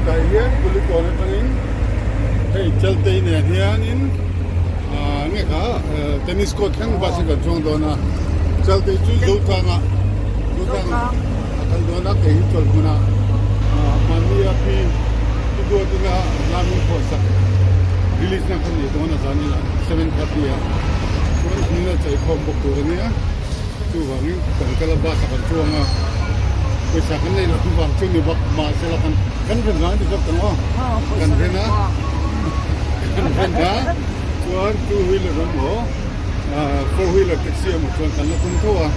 Tah hian Kulikawn atangin hei Chaltei nen hianin ah nge kha tennis court thleng bus in kan chuang dawn a Chaltei chu Zotlangah Zotlangah a kal dawn a kei hi Chawlhmunah ah mahnia pi pi duatina Lamin phuahsak release na kha nei dawn a zan inah 7:30 ah chuan hming a cheikhawm bawk tur a nia. Chuvangin kan kal a bus ah kan chuang a, pawisa kan neih loh vang chu ni bawk mahsela kan kan ren vang a ti zawk tang aw, kan ren a kan ren a chuan two wheeler emaw ah four wheeler taxi emaw chuan kan la tum tho a,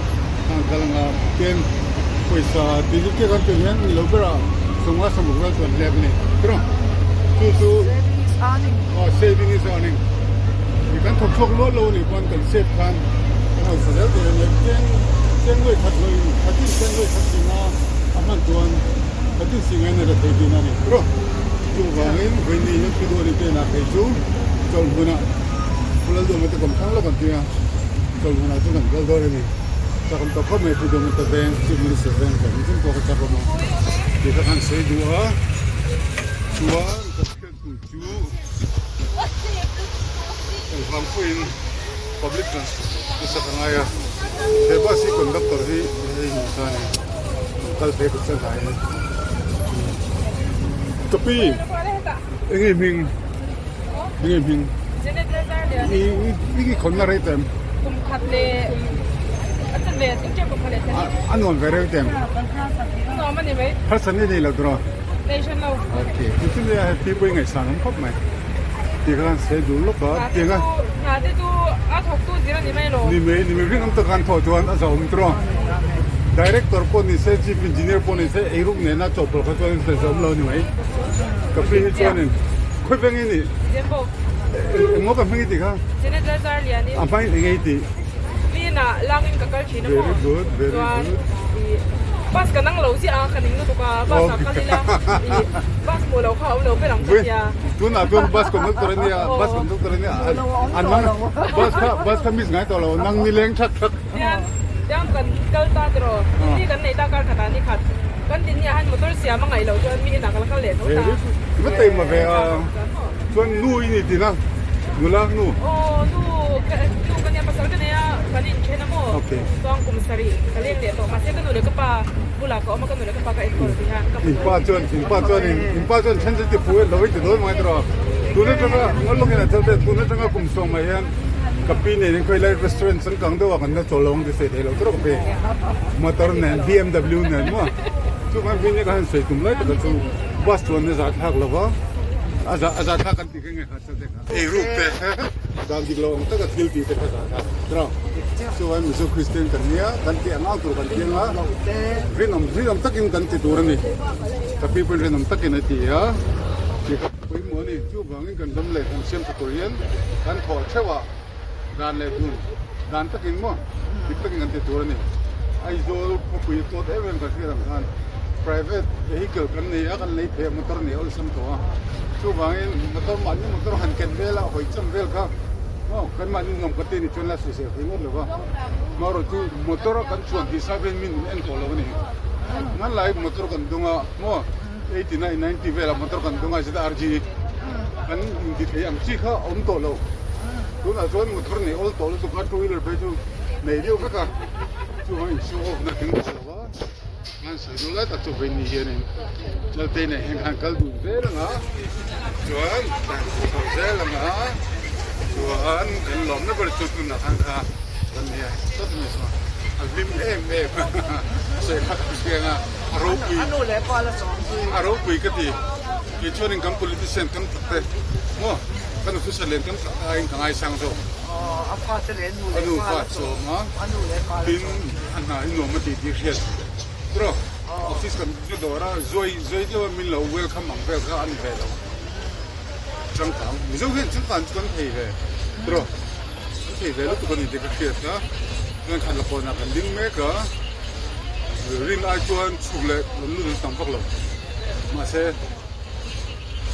khang kal anga ten pawisa ti zut te kan tih hian ni lo ber a sawmnga sawmruk vel chuan hlep a ni tiraw chu chu Saving is earning. Aw saving is earning kan thawk chhuak lual lo a nih pawn kan save khan. Ka ngaihsa zel tur a nia, cheng cheng nuai khat hlawhin khatin cheng nuai khat singa a hman chuan khatin singa in a la thei tihna a ni tawh. Chuvangin vawiini hian Pi Duhani te inah phei chu chawlh hmunah Pu Lalduhama te kawm thlang lawk an ti a, chawlh hmunah chuan kan kal dawn a ni. Chak awm tawh khawp mai Pu Duhama te veng, Chief Minister veng kan engkim pawh ka chak awm a tih kha khan sawi duh a, chuan ka hriat tur chu engvang pawhin public transport nasa ka ngai a he bus hi conductor hi hei ni ta ni kal phei ka chuan hnai kapi enge hming enge hming i i khawn na rei tem a nuam ve reu tem harsatna i nei lo tawh okay chu chu nia hei pui ngaihsan awm khawp mai. Ti khan sei duh lawk a tiang a. Hna te chu a thawk tu zir a ni mai lo. Ni mai ni mai ring ang tak an thawh chuan a zauhawm tur a. Director pawh ni se chief engineer pawh ni se eiruk nena chawhpawlh kha chuan in zawm lo a ni mai. Ka pi hi chuanin khawi veng i nih? Zembo. Engmaw ka hming i tih kha? Janet Lalzarliani. A hmain eng nge i tih? Mi inah langin ka kal thin a maw? Very good, very good. Chuan bus ka nang lo chiah a, ka ning lutuk a, bus ah kal ila i bus hmuh loh kha a awm lo ber ang ka tia. Tunah chuan bus conductor a nia, bus conductor a nia, a nang bus kha bus kha miss ngai tawh lo, nang ni leng thak thak. Tiang tiang kan kal ta tiraw, ni kan nei ta kar khatah ni khat kan din nia han motor siam a ngaih loh chuan mi inah ka la kal leh tho ta. Very good, va taima ve a. Chuan nu i ni tina nula nu. Aw nu ka nu ka nia pasal ka nei a kan inthen a maw Okay. chuan kum sarih ka leng leh tawh mahse ka nu leh ka pa bulah ka awm a ka nu leh ka pa ka enkawl ti hian ka In pa chuan in pa chuan in in pa chuan then chu ti phu e lo i ti dawn mai tawh tun atanga ngawl lawkin a chal te tun atanga kum sawm ah hian ka pi nen in khawilai restaurant changkang deuh ah kan la chawl lo ang ti sawi thei lo tawh ka pi motor nen BMW nen maw chuvang hi nia ka han sawi tum lai taka chu bus chuan a zah thlak lo va. A za a za thlak kan tih kha nge kha chate kha ei ruk te dan dik lo ang taka thil tih te kha za thlak tiraw chuan Mizo Kristian kan nia kan tih ang ang tur kan ti anga rinawm rinawm takin kan ti tur a ni ka pi pawhin rinawm takin a ti a tih kha pawimawh a ni chuvangin kan ram leh hnam siam tha tur hian kan thawh theuh a dan leh dun dan takin maw dik takin kan ti tur a ni Aizawl khawpui tawt em em kan hriat ang khan private vehicle kan nei a kan lei phei a motor nei awlsam tawh a chuvangin motor mahni motor han ken vel a hawi cham vel kha maw kan mahni nuam ka ti ni chuan la sawisel thei ngawt lo va amaherawh chu motor a kan chuan tih sa vel min en tawh lo a ni hmanlai motor kan dawng a maw 89 90 velah motor kan dawng a ZRG kan inti thei ang chi kha a awm tawh lo tunah chuan motor nei awl tawh lutuk a two wheeler phei chu nei deuh vek a chuvang in show off na tling tawh lo a an sawi duh lai tak chu vawiin ni hianin Laltei nen hian khan kal dun zel ang a chuan kan chho zel ang a chuan kan lawmna ber chu tunah khan kha kan nia tawp mai chuan a hlim em em a sawi kha ka hria ang a. A ropui a ropui ka ti kei chuanin kan politician tam tak te maw kan officer lian tam tak te aiin ka ngaisang zawk a nu fa sawm a tin a hna hi nuam a tih tih hriat tiraw office kan va dawr a zuai zuai deuh a min lo welcome ang vel kha a ni ve lo changkang mizo hian changkang chu kan thei ve tiraw kan thei ve lutuk a ni tih ka hriat a chuan khat la kawnah kan ding mek a. Rin ai chuan chhuk leh rawn lut an tam vak lo mahse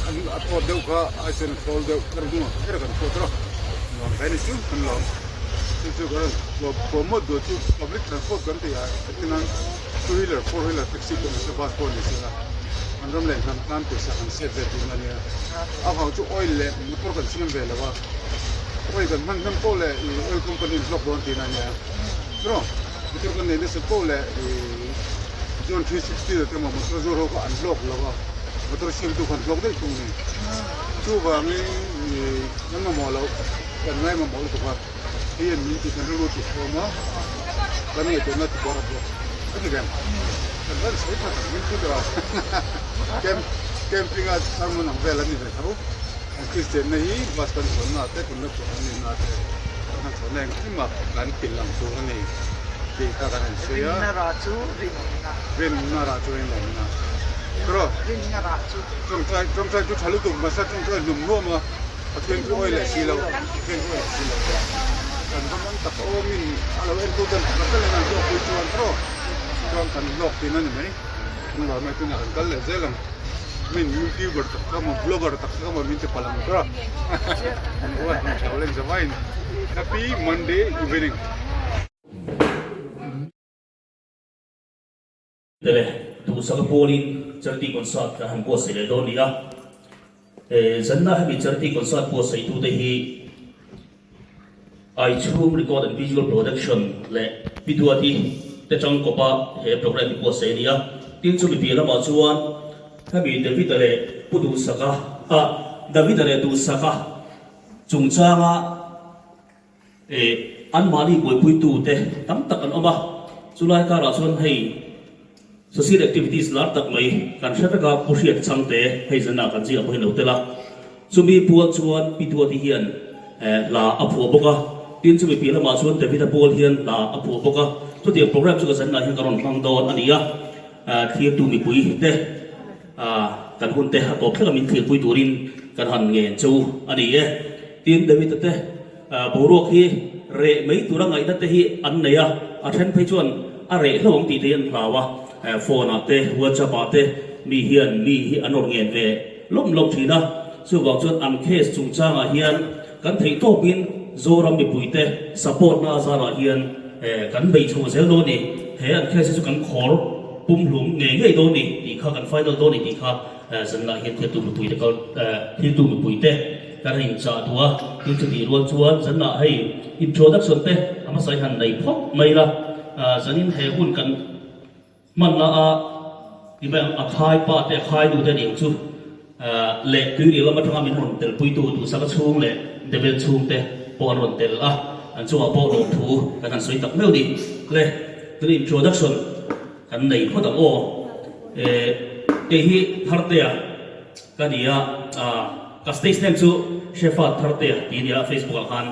an a tawt deuh kha ai chuan a thawl deuh ka hnungah kher kan hriat a nuam hle ni chu kan lawm chu chu ka rawn promote duh chu public transport kan tih ah engtin nan two wheeler four wheeler taxi pawh ni se bus pawh ni se la. Kan ram leh hnam tan pawisa kan save ve tihna a nia. A vang chu oil leh motor kan siam ve lo a, oil kan hman hnem poh leh ih oil company an hlawk dawn tihna a nia. Tiraw? Motor kan nei nasa poh leh ih Zone 360 te emaw motor zuar ho kha an hlawk lo a, motor siamtu kha an hlawk daih thung a ni. Chuvangin ih kan mamawh loh, kan ngai mamawh lutuk a, hei hian min ti kan rilru ti khawm a, kan ngaihtuahna ti bawrh bawk a ni reng. Kan van sawi tha tak min chu tura camp camping a sermon ang vel an ni ve tho. An Kristian na hi bus kan chhawnna te kan la chhuah an nihna te kan han chhawnna engkim ah kan pilh ang tur a ni tih kha kan han sawi a. Rinna rah chu rinna. Rinna rah chu rinawmna. Tiraw? Rinna rah chu. Tawngtai tawngtai chu tha lutuk mahse tawngtai hlum nuam a. Pathian chu awi leh si lo, Pathian chu awi leh si lo. Kan va man tak awmin a lo entu ten pakhat tal in an hlawk pui chuan tawh chuan kan hlawk thin a ni mai. Kan lar mai tunah kan kal leh zel ang. Min youtuber tak kha maw blogger tak kha maw min ti palh ang tawh a. An huat hmel tha leng zavaiin. Happy Monday evening. Tele duhsaka pawlin charity concert kan han buatsaih leh dawn ni a. Zanna hemi charity concert buatsaihtute hi Aichhum Record and Visual Production leh Pi Duati te tangkawpa he programme hi buatsaih a ni a. Tin chumi piah lamah chuan hemi David-a leh Pu Duhsaka ah David-a leh Duhsaka chungchanga Eh, anmahni buaipuitute tam tak an awm a, chulai karah chuan hei social activities lar tak mai kan hre vek a, Pu Hriat Chhangte hei zanah kan zingah pawhin lo tel a, chumi pual chuan Pi Duati hian hla a phuah bawk a, tin chumi piah lamah chuan David-a pual hian hla a phuah bawk a, chutiang program chu ka zanah hian ka rawn hmang dawn a ni a, thlirtu mipui te kan hun te a tawp thleng a min thlirpui turin kan han ngen che u a ni e, tin David-a te. Boruak hi reh mai tura ngaihna te hi an nei a, a then phei chuan a reh hlauh ang tih te hi an hlau a, phone ah te, whatsapp ah te mi hian mi hi an rawn ngen ve lawm lawm thin a, chuvang chuan an case chungchangah hian kan theih tawpin Zoram mipuite support na azarah hian kan bei chho zel dawn ni, he an case hi chu kan khawr pumhlum ngei ngei dawn ni tih kha kan final dawn ni tih kha zanlah hian thiltu mipuite kal thiltu mipuite. Kan han inchah duh a, tin chutih rual chuan zanah hei introduction te a hmasa in han nei phawt mai la, zanin he hun kan hmanna a ti mai ang, a khai pa te a khai nu te aniang chu leh tuiril lam atanga min rawn telpuitu duhsaka chhung leh Devil chhung te pawh an rawn tel a, an chungah pawh lawmthu kan han sawi tak meuh ni. Le tuna introduction kan nei phawt ang aw, kei hi Thartea. Ka ni a, ka stage name chu Shefa Thartea tih a ni a, Facebook ah khan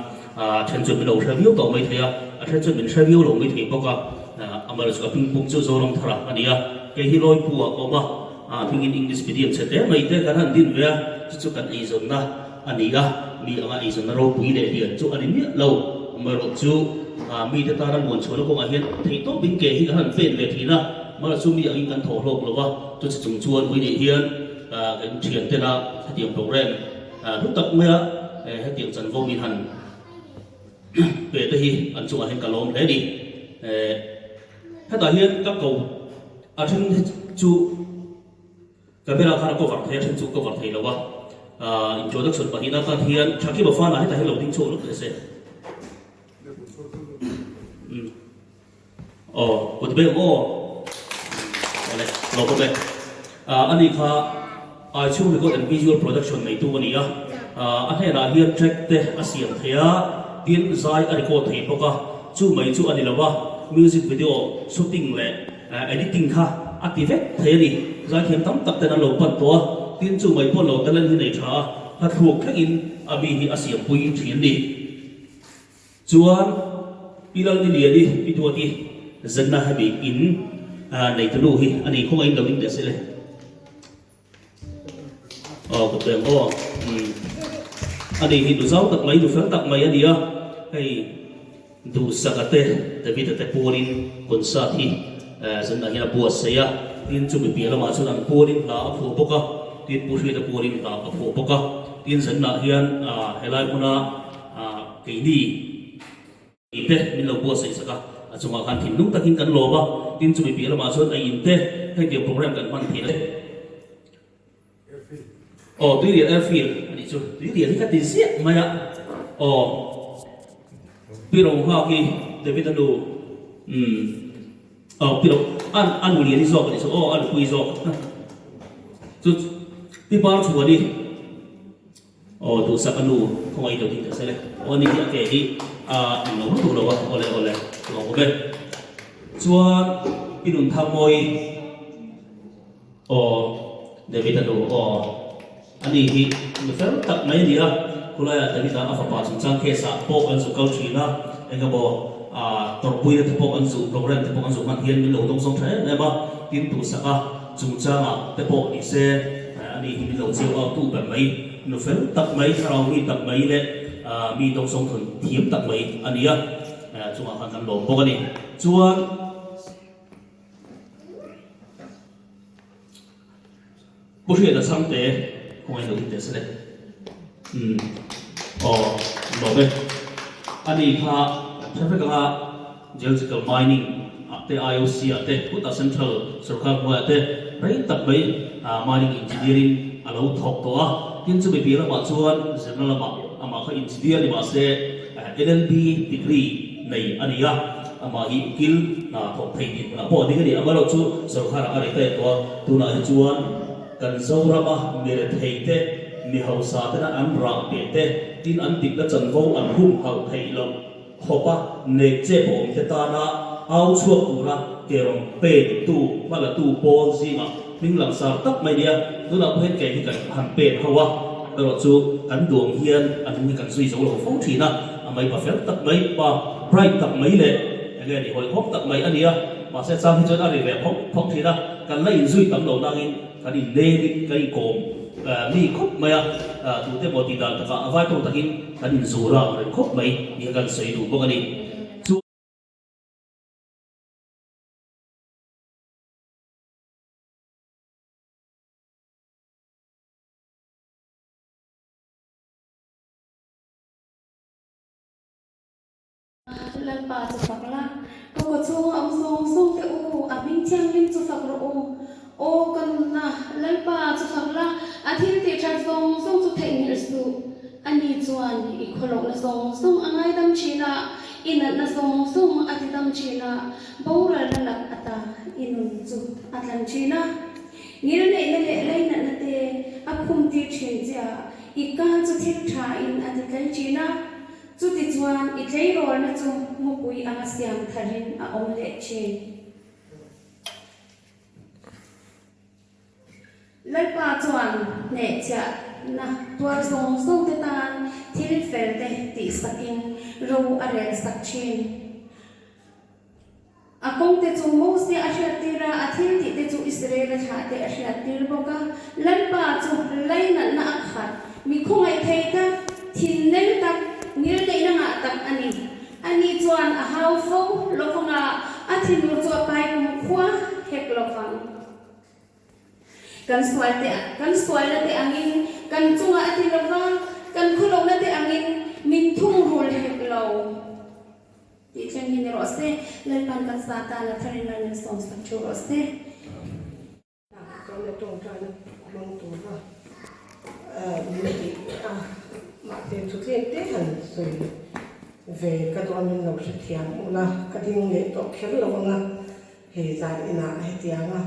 then chuan min lo hre viau tawh maithei a, a then chuan min hre viau lo maithei bawk a, amaherawhchu ka hmingpum chu Zoramthara a ni a, kei hi Lawipu ah ka awm a, hmingin English medium chhe hle mai te kan han din ve a, chu chu kan eizawnna a ni a, mi anga eizawnna ropui leh lian chu a ni miah lo, amaherawhchu mite tana muan chhuahna kawngah hian theihtawpin ke hi kan han pen ve thin a, amaherawhchu mi angin kan thaw hlawk lo va, chuti chung chuan ui nih hian. Kan thian tena hetiang program hlu tak maia hetiang chanvo min han pe te hi an chungah hian ka lawm hle a ni. Hetah hian ka ko a then chu camera khan a cover thei a, then chu cover thei lo a. Introduction pahnihna atan hian Thakima Fana hetah hian lo ding chhuak lawk teh se. Aw, kut beng aw. Awle, lo bawk e. Ani kha Aichhung Record and Visual Production neitu a ni a. A hnenah hian track te a siam thei a, tin zai a record thei bawk a. Chu mai chu a ni lo a, music video shooting leh editing kha a ti vek thei a ni. Zaithiam tam tak ten an lo pan tawh a, tin chu mai pawh lo talent hi nei tha a, hla thluk thlengin a mi hi a siampui thin a ni. Chuan Pi Lalniliani, Pi Duati, Zenna hemi in neitunu hi a ni khawngaih in lo ding teh se le. Aw ka peng aw. A ni hi nu zau tak mai, nu fel tak mai a ni a. Hei Duhsaka te, David-a te pualin concert hi Zenna hian a buatsaih a. Tin chumi piah lamah chuan an pualin hla a phuah bawk a. Tin Pu Hriata pualin hla a phuah bawk a. Tin Zenna hian helai hmuna Keini i te min lo buatsaih sak a, a chungah khan thinlung takin kan lawm a, tin chumi piah lamah chuan a in te hetiang program kan hman theih a. Aw Tuirial Airfield a nih chu. Tuirial hi ka ti ziah mai a. Aw Pi Ronghak hi David a nu umm aw Pi Ro a a nu lian hi zawk a nih chu aw a nupui zawk chu Pi Parchhuani Aw duhsak a nu khawngaih lo ding ta sele. Aw ni hi a ke hi a eng lo lutuk lo a, awle awle lawm awm e. Chuan i nun thang mawi aw David a nu aw a ni hi nu fel tak mai a ni a, khulaiah David a a fapa chungchang case ah pawh an zuk kal thin a, eng emaw tawrhpuina te pawh an zuh program te pawh an zuh hman hian min lo dawng zawng tha em em a, tin duhsak a chungchangah te pawh ni se a ni hi min lo chiau au tu ber mai. Nu fel tak mai, thlarau mi tak mai leh mi dawngsawng thawn thiam tak mai a ni a, chungah khan kan lawm bawk a ni. Chuan Pu Hriata Chhangte khawngaih lo ding teh se le. Umm aw lawm e. A ni kha kan hre vek anga Geological Mining ah te IOC ah te Utah Central sorkar hnuaiah te rei tak mai mining engineering a lo thawk tawh a. Tin chumi piah lamah chuan zirna lamah amah kha engineer ni mahse LLB degree nei a ni a, amah hi ukil hna thawk thei tih hmunah pawh a ding a ni. Amaherawhchu sorkarah a retire tawh a, tunah hi chuan Kan Zorama mi rethei te, mi hausa tena an rah peh te, tin an dikna chanvo an humhalh theih loh khawpa nek che pawh awm te tana au chhuak tura ke rawn pen tu, hmalatu pawl zingah hming langsar tak mai nia. Tunah pawh hian ke hi kan han pen ho a, erawh chu kan duang hian a hnung hi kan zui zo lo fo thin a, a mai pa fel tak mai, pa bright tak mai leh enge ni hawihhawm tak mai a nia. Mahse chang hi chuan a ri ve phawk phawk thin a, kan la inzui tam lo nangin kan inlengin kan inkawm mi khawp mai a, tute maw tih dan takah a vai tawk takin kan inzur a ang reng khawp mai tih kha kan sawi duh bawk a ni. Chu. Lalpa chu fak la, ka kaw chhunga awm zawng zawng te u, a hming thianghlim chu fak rawh u. Aw ka nunna, Lalpa chu fak la, a thil tih that zawng zawng chu theihnghilh suh. Ani chuan i khawlohna zawng zawng a ngaidam thin a, i natna zawng zawng a tidam thin a, boralna lak ata i nun chu a tlan thin a. Ngilneihna leh leinatna te a khumtir thin che a, i ka chu thil tha in a titlai thin a. Chutichuan, i tleirawlna chu mupui anga siam tharin a awm leh thin. Lalpa chuan hnehchhiahna tuar zawng zawngte tan thil felte tihsakin ro a relsak thin. A kawngte chu Mosia a hriattir a, a thiltihte chu Israela thlahte a hriattir bawk a. Lalpa chu lainatna a khat, mi khawngaih thei tak, thinleng tak, ngilneihna ngah tak a ni. Ani chuan a hau fo lovanga a thinur chu a pai kumkhua hek lovang. Kan sual te, kan sualna te angin kan chungah a ti lova, kan khawlohna te angin min thungrul hek lo. Tih thleng hi ni rawh se, Lalpan kan sa tan a tharin ral min sawmsak thu rawh se. Chuan a tawngtaina hmang tura min tih a, mahse thutlem te han sawi ve ka duh a min lo hrethiam ula, ka ding leh tawh kher lo anga hei zan inah hetianga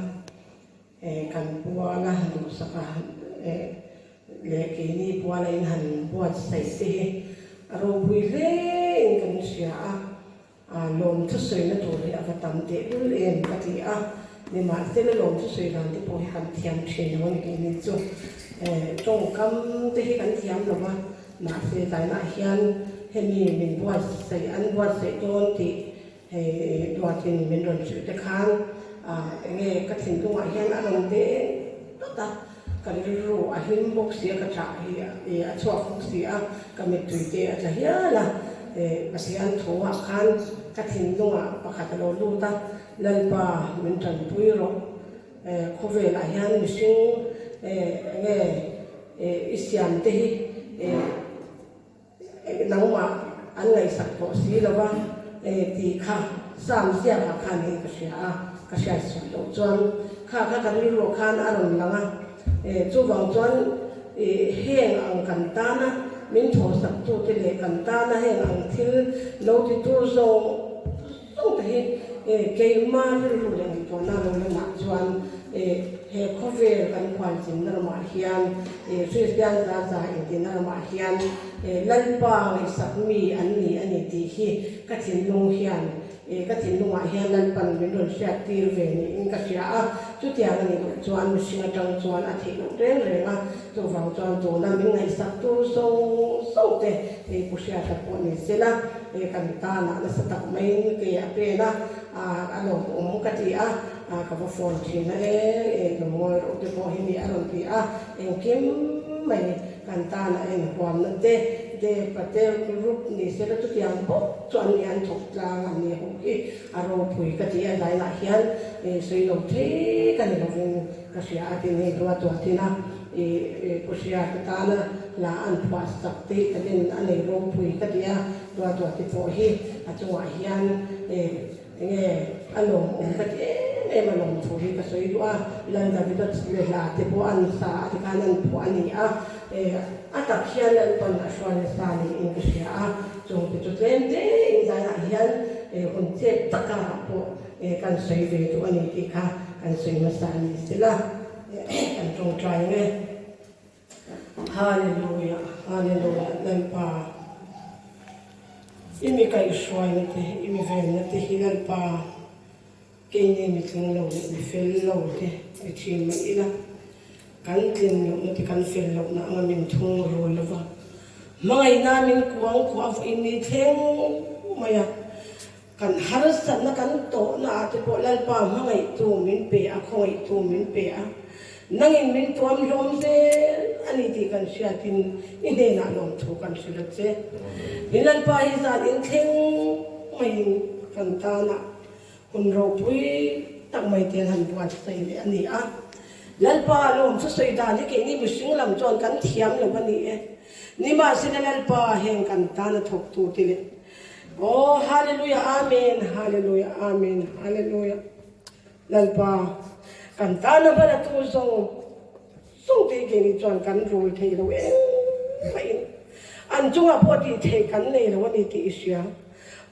kan puala duhsak a leh keini puala in han buatsaih te hi a ropui hle in kan hria a, lawm thusawi na tur hi a va tam tehlul em ka ti a, nimahsela lawm thusawi dan te pawh hi kan thiam thin lo a ni keini chu tawngkam te hi kan thiam lo va, mahse zainah hian hemi min buatsaih an buatsaih dawn tih Hei duatin min rawn hrilh te khan enge ka thinlungah hian a rawn deng tawt a, ka rilru a hlim bawk si a, ka thlah hi a chhuak bawk si a, ka mittui te a tla hial a, Pathian thu ah khan ka thinlungah pakhat a lo lut a, Lalpa min tanpui rawh, khawvelah hian mihring enge i siam te hi Nangmah an ngaihsak tawh si lo va tih kha Sam ziakah khan hei ka hria a, ka hriat sual loh chuan kha kha ka rilruah khan a rawn lang a. Chuvang chuan Heng ang kan tana min thawhsaktute leh kan tana heng ang thil lo titu zawng zawng te hi keimah rilru leh ngaihtuahna lo lamah chuan he khawvel kan khualchinna ramah hian Kristian za za intinna ramah hian Lalpa ngaihsak mi an ni a ni tih hi ka thinlung hian Ka thinlungah hian Lalpan min rawn hriat tir ve niin ka hria a, chutiang a nih loh chuan mihring atang chuan a theih loh reng reng a, chuvang chuan tuna min ngaihsaktu zawng zawng te hei Pu Hriata pawh ni se la, kan tanah nasa tak maiin ke a pen a, a lawmawm ka ti a, ka va phone thin a e, lo ngawi rawh te pawh hi ni a rawn ti a, engkim mai kan tanah inhuamna te, Depa te rup ni se la chutiang bawk chu an ni an thawk tlang an ni ho hi a ropui ka ti a zainah hian sawi lo thei ka ni lovin ka hria a tin hei hlua tuatin a pu Hriata tana hla an phuah sak te hi talent a nei ropui ka ti a hlua tuati pawh hi a chungah hian Enge a lawmawm ka ti em em a lawm thu hi ka sawi duh a, Lal Davida leh hla te pawh an sa a tikhan an phuah a ni a, a tak hian Lalpan a hruai nasa niin ka hria a, chung te chu tlem te in zaiah hian hun chep takah pawh kan sawi ve duh a ni tih kha kan sawi hmasa a ni sela kan tawngtai ang e. Hallelujah, Hallelujah, Lalpa. I mi kaihhruaina te, i mi venna te hi Lalpa, keini mi tling lo leh mi fel lo te ni thin mai ila, kan tlin lohna te kan fel lohna anga min thung rul lova, hmangaihna min kuang kuah vawiin ni thleng mai a. Kan harsatna kan tawhna ah te pawh Lalpa hmangaihtu min pe a, khawngaihtu min pe a, nangin min tuam hlawm zel a ni tih kan hriatin i hnenah lawmthu kan hrilh a che. Min Lalpa hi zan inthleng maiin kan tanah hun ropui tak mai te an han buatsaih leh a ni a. Lalpa lawmthu sawi dan hi keini mihring lam chuan kan thiam lo a ni e. Nimahsela Lalpa heng kan tana thawktu te leh Aw Hallelujah Amen Hallelujah Amen Hallelujah Lalpa kan tana hmana tu zawng zawng te keini chuan kan rul thei lo engmah in an chungah pawh tih theih kan nei lo a ni tih i hria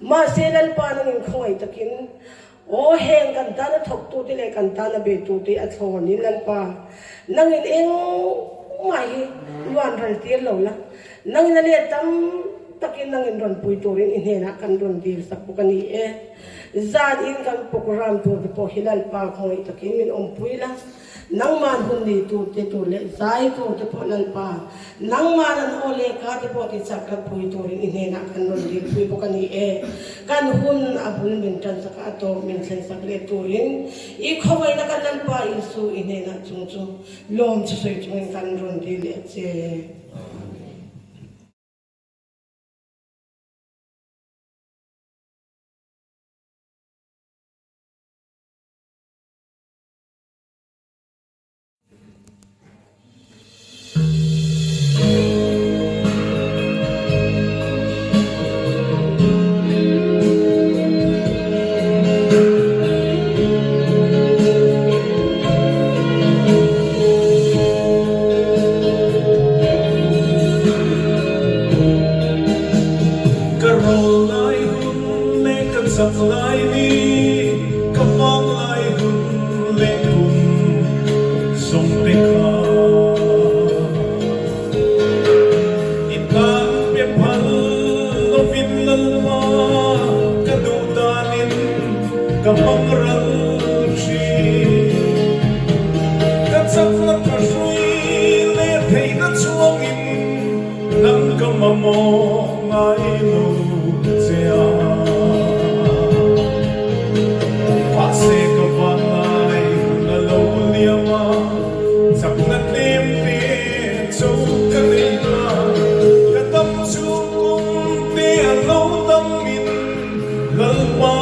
mahse Lalpa nangin khawngaih takin aw heng kan tana thawk tu te leh kan tana be tu te a thlawn in Lalpa nangin engmah hi luan ral tir lo la nangin a let tam Takin nangin rawn pui turin i hnenah kan rawn dil sak bawk a ni e. Zan in kan programme tur te pawh hi Lalpa khawngaih takin min awmpui la, nangman hun nei tur te tur leh zai tur te pawh Lalpa, nangman an aw leh ka te pawh ti chak rat pui turin i hnenah kan rawn dil pui bawk a ni e. Kan hun a bul min tan sak a, a tawp min thlen sak leh turin i khawngaihna kan Lalpa Isu i hnenah chung chu lawm chu sawi chungin kan rawn dil leh che. Ka rawl lai hun le ka chak lai ni, ka vang lai hun le kum zawng te kha. I tan pe phal lovin Lalpa ka duh danin ka hmang ral thin. Ka chakna tha hrui leh theihna chhuangin nang ka mamawh ngai lo che a. Mahse ka vanlai hun a lo liam a, chakna tlem te cho ka nei ta. Ka dam chhung kum te a lo dam in Lalpa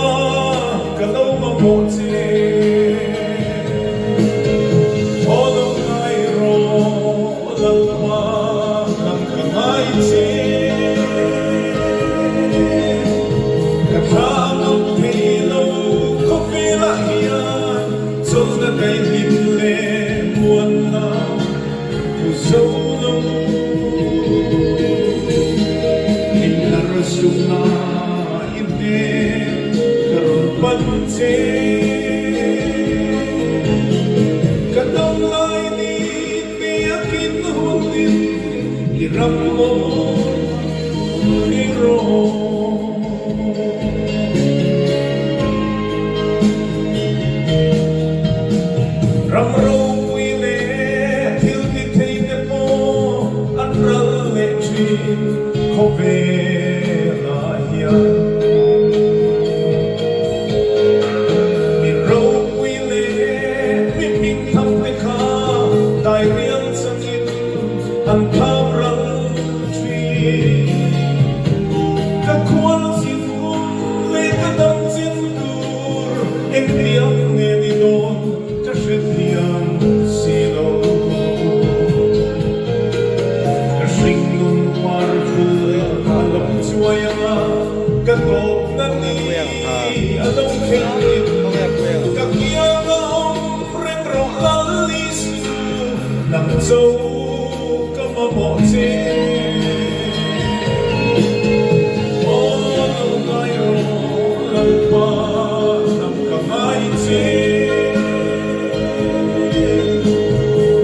ka lo mamawh che. Aw lo ngai rawh Lalpa nang ka ngai che. Ka thla ngam thei lo khawvelah hian chawlhna daihlim leh muanna thu zo lo. sukna i hnen ka rawn pan che. Ka dam lai ni te a kin hunin i ram mawi i rawh. Ram ropui leh thil ti thei te pawh an ral leh thin khawvelah hian. Mi ropui leh mi hming tham te kha dai rial changin an kham ral thin. Ka khual chin kum leh ka dam chin tur engtiang nge ni dawn ka hre thiam si lo. Ka hringnun par ful a lo chuai anga ka tawpna ni a lo thleng in ka kiang a awm reng rawh Lal Isu nang cho ka mamawh che. Aw lo ngai rawh Lalpa nang ka ngai che.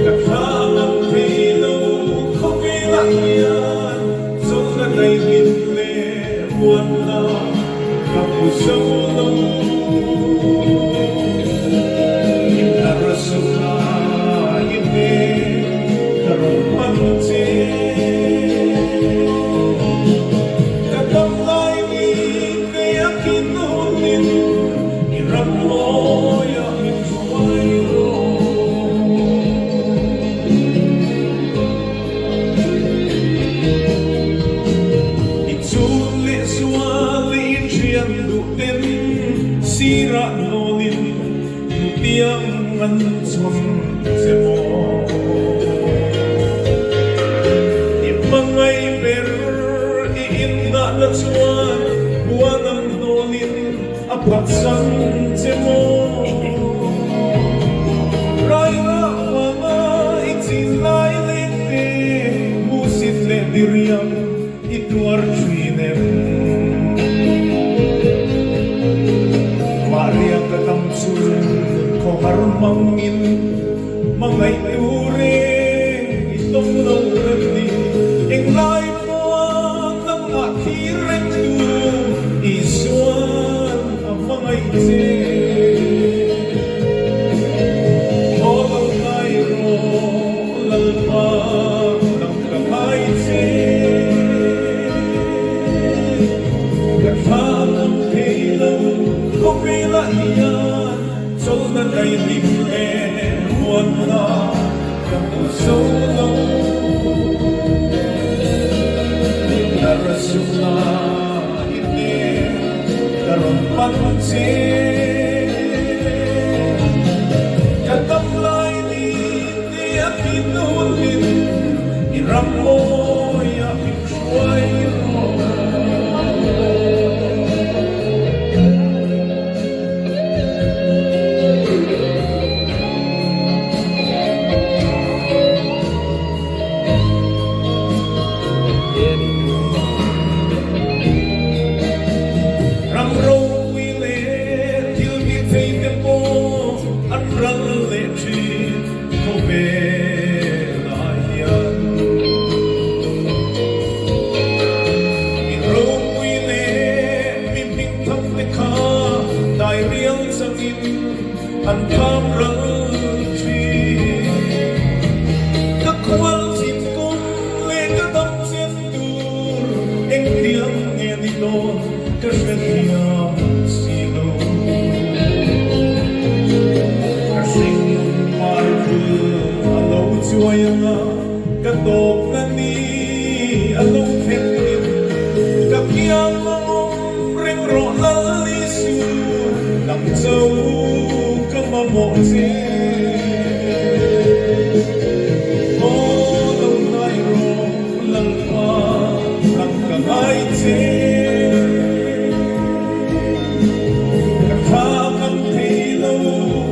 Ka thla ngam thei lo khawvelah hian chawlhna daihlim leh muanna ka hmu zo lo. Inhnar sukna i hmel ka rawn pan che. Ka dam lai ni te a kin hunin i ram mawiah min hruai rawh. I chun leh sual i thian duh ten sirah nawlin nutiang an chhawn che maw. I hmangaih ber i inngahna chuan huan ang nawlin a phatsan che maw. Rairah vanga i chin lai leng te hmuhsit leh diriam i tuar thin em? Mahria ka dam chu khawhar hmangin hmangaih tur reng i tawng lo rem ni. Englai pawha nangmah thlir reng tu Isuan a hmangaih che. Aw lo ngai rawh Lalpa nang ka ngai che. Ka thla ngam thei lo khawvelah hian chawlhna daihlim leh muanna ka hmu zo lo. Inhnar sukna i hmel ka rawn pan che. Ka dam lai ni te a kin hunin i ram mawiah min hruai rawh. Ram ropui leh thil ti thei te pawh an ral leh thin khawvelah hian. Mi ropui leh mi hming tham te kha dai rial changin an kham ral thin. Ka khual chin kum leh ka dam chen tur engtiang nge ni dawn ka hre thiam si lo. Ka hring par vul a lo chuai anga ka tawpna ni a lo thleng in ka kiang a awm reng rawh Lal Isu nang cho ka mamawh che. Aw lo ngai rawh Lalpa nang ka ngai che. Ka thla ngam thei lo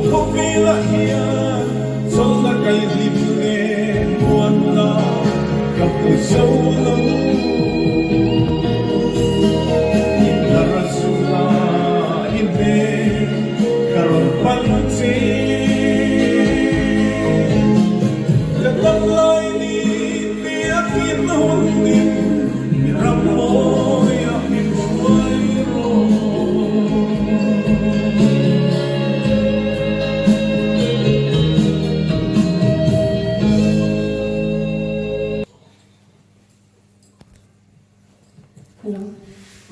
khawvelah hian chawlhna kaihlim leh muanna ka hmu zo lo.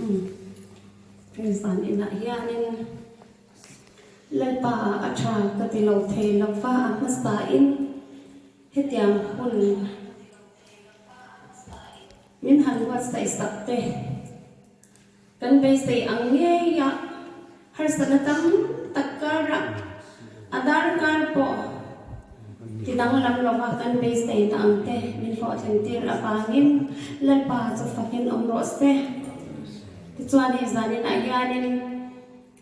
Umm hei zan inah hianin Lalpa a tha ka ti lo thei lo va a hmasain hetiang hun min han buatsaih sak te. Kan beisei ang ngei a, harsatna tam tak karah a darkar pawh ti danglam lova kan beiseina ang te min hlawhtlin tir avangin Lalpa chu fakin awm rawh se. Tichuan hei zaninah hianin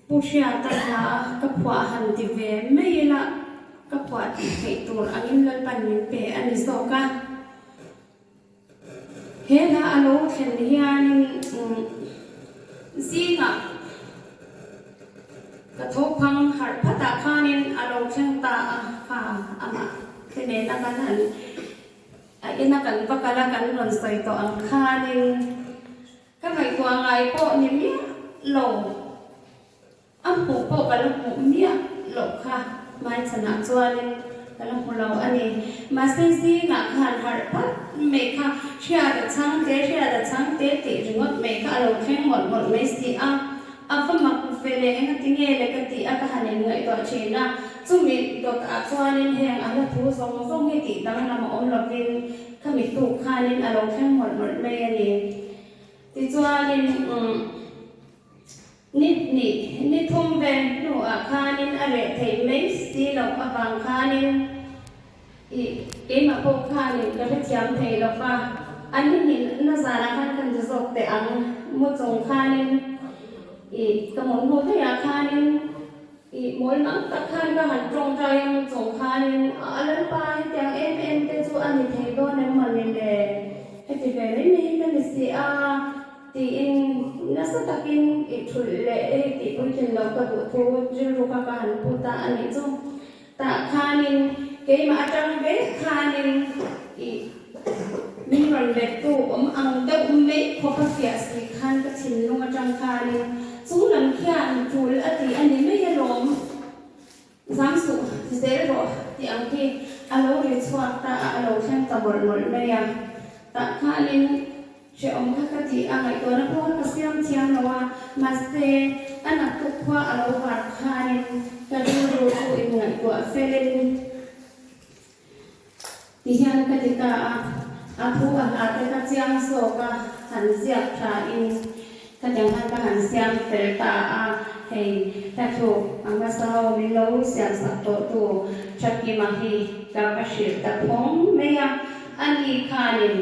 Pu Hriata hla ka phuah han ti ve mai ila ka phuah tih theih tur angin Lalpan min pe a ni zawk a. He hla a lo thlen hianin zingah ka tho phang harh phatah khanin a lo thleng ta a, kha amah te nena kan han a ina kan va kal a kan rawn sawi tawh ang khanin ka ngaihtuah ngai pawh ni miah lo. A hmuh pawh ka la hmuh miah loh kha hmaichhanah chuanin ka la hmu lo a ni. Mahse zingah khan harh phat mai kha hriat a chhang te, hriat a chhang te tih ringawt mai kha a lo thleng mawlh mawlh mai si a. A va mak ve leh engati nge le ka tih a ka han inngaihtuah thin a. Chumi dawtah chuanin heng a hla thu zawng zawng hi tih danglam a awm lovin khami tuk khanin a lo thleng mawlh mawlh mai a ni. Tichuanin umm. Ni hnih, ni thum vel hnuah khanin a reh theih mai si loh avang khanin ih keimah pawh khanin ka hrethiam thei lo va, a ni hnih na zanah khan kan ti zawk teh ang, mu chung khanin ih ka mut hnu daihah khanin ih mawl mang tak khan ka han tawngtai a mu chung khanin a Lalpa hetiang em em te chu a ni thei dawn em mawni le, heti ve mai mai hi ka ni si a. Tiin nasa takin i thulh leh hei tih puitlin loh ka duh thu rilru kha ka han pu ta a nih chu. Tah khanin keimah atang vek khanin i min rawn bettu awm ang deuh mai khawp a fiah si khan ka thinlung atang khanin chung lam khian tul a ti a ni mai alawm. Zam suh ti zel rawh tih ang khi a lo ri chhuak ta a, a lo thleng ta mawlh mawlh mai a. Tah khanin hrehawm kha ka ti a, ngaihtuahna pawh kha ka siam thiam lo a, mahse a naktuk khua a lo var khanin ka rilru chu inngaihtuah felin Ti hian ka ti ta a, a thu a hla te ka chiang zawk a, han ziak tha in khatiang khan ka han siam fel ta a, hei hla thluk a hmasa ho min lo siam sak tawh tu Thakima hi ka va hrilh ta phawng mai a, ani khanin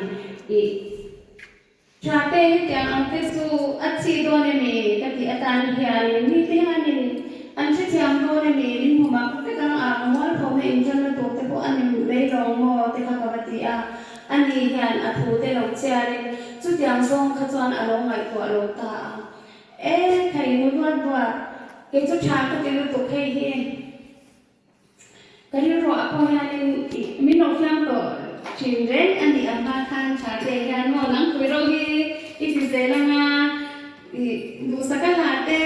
ih Tha te hetiang ang te chu a chhi dawn emi ka tih atan hianin mite hianin an hrethiam dawn emi min hmu mak vek ang a, ka mualphona inṭanna tur te pawh a ni mai lawng maw te kha ka va ti a, ani hian a thu te lo chhiarin chutiang zawng kha chuan a lo ngaihtuah lo ta a, e thei nu duat duat kei chu tha ka ti lutuk hei hi. Ka rilruah pawh hianin min lo fiam tawh thin reng a nih ang hma khan tha te hian maw nang pui ro hi i ti zel ang a, ih duhsaka hla te,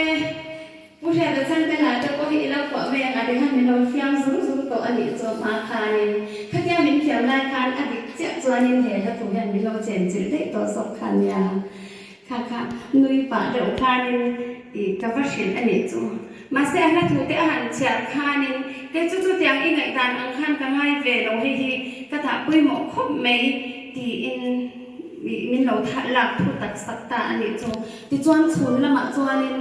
Pu Hriata chhan te hla te pawh hi i lo phuah mai ang a ti khan min lo fiam zur zur tawh a nih chu hma khanin khatia min fiam lai khan a dik chiah chuanin he hla thu hian min lo chenchilh daih tawh zawk kha nia. Kha kha nui pah deuh khanin ih ka va hrilh a nih chu. Mahse a hla thu te a han chhiar khanin kei chu chutiang i ngaihdan ang khan ka ngai ve lo hei hi ka dah pawimawh khawp mai tiin ih min lo thah lak thu tak sak ta a nih chu. Tichuan chhun lamah chuanin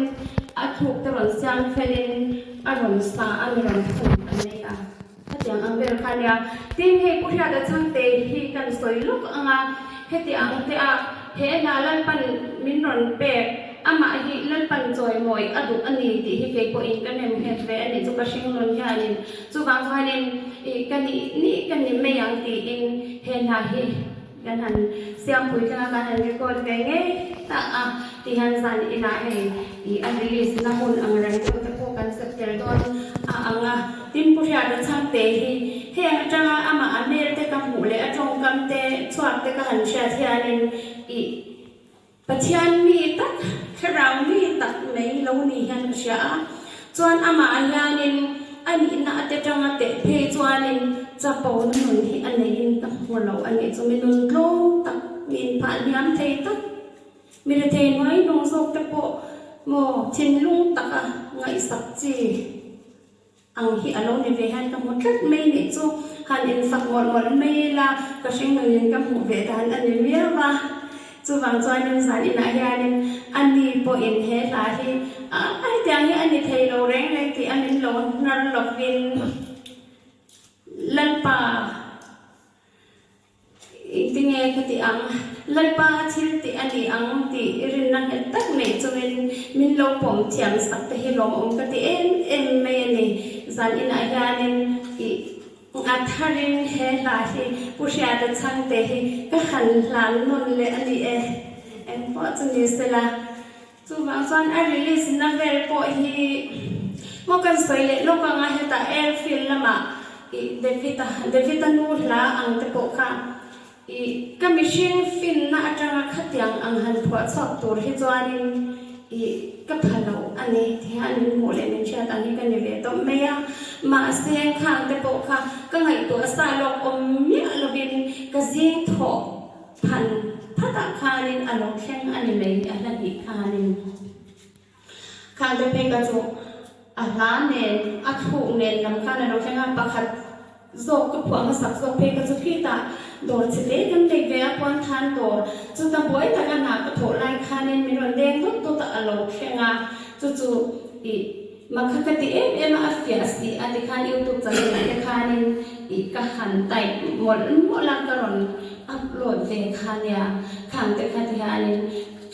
a thluk te rawn siam felin a rawn sa a mi rawn phun ta mai a. Hetiang ang vel kha nia. Tin, hei Pu Hriata Chhangte hi kan sawi lawk ang a, heti ang te a he hna Lalpan min rawn pek, amah hi Lalpan chawimawi a duh a ni tih hi kei pawhin ka nem nghet ve a nih chu ka hring nun hianin chuvang chuanin ih ka nih nih ka ni mai ang tiin he hna hi Kan han siampui tlang a, kan han record ve ngei ta a, ti hian zan inah hei ih a release na hun ang reng deuh te pawh kan set tel dawn a ang a. Tin Pu Hriata Chhangte hi heng atanga amah a hmel te ka hmuh leh a tawngkam te chhuak te ka han hriat hianin ih Pathian mi tak, thlarau mi tak mai lo ni hian ka hria a, chuan amah hianin a nihna a te tanga teh phei chuanin chapo na nun hi a neihin ka hmu lo a nih chu, mi nun tlawm tak, mi inphah hniam thei tak. Mi rethei hnuai hnung zawk te pawh maw thinlung taka ngaihsak chi ang hi a lo ni ve hian ka hmu tlat mai nih chu han infak mawlh mawlh mai ila ka hringnunin ka hmuh ve dan a ni miau a. Chuvang chuanin zan inah hianin a ni pawhin he hla hi a hetiang hi a ni thei lo reng reng tih a min lo hnar lovin Lalpa Engtinge ka ti ang? Lalpa a thil tih a ni ang tih i rinna nghet tak neih chungin min lo pawm thiam sak te hi lawmawm ka ti em em mai a ni. Zan inah hianin i a tharin he hla hi Pu Hriata Chhangte hi ka han hlan nawn leh a ni e. Engpawh chu ni sela. Chuvang chuan a release na vel pawh hi maw kan sawi leh lawk anga hetah airfield lamah ih David-a David-a nu hla ang te pawh kha ih ka mihring finna atanga khatiang ang han phuah chhuak tur hi chuanin ih ka pha lo a ni ti hian min hmuh leh min hriat ang hi ka ni ve tawp mai a. Mahse khang te pawh kha ka ngaihtuah sa lawk awm miah lovin ka zing thawh Phan phatah khanin a lo thleng a ni mai a hla hnih khanin. Khangte phei ka chu a hla nen a thluk nen lam khan a lo thleng a, pakhat zawk ka phuah hmasak zawk phei ka chu khitah dawr chhe te kan nei ve a puan than dawr chuta buai taka hna ka thawh lai khanin min rawn deng dawt dawt a a lo thleng a chu chu ih Makha ka ti em em a, a fiah si a tikhan youtube channel ah te khanin ih ka han type mawlh mawlh a ka rawn upload ve kha nia, khang te kha ti hianin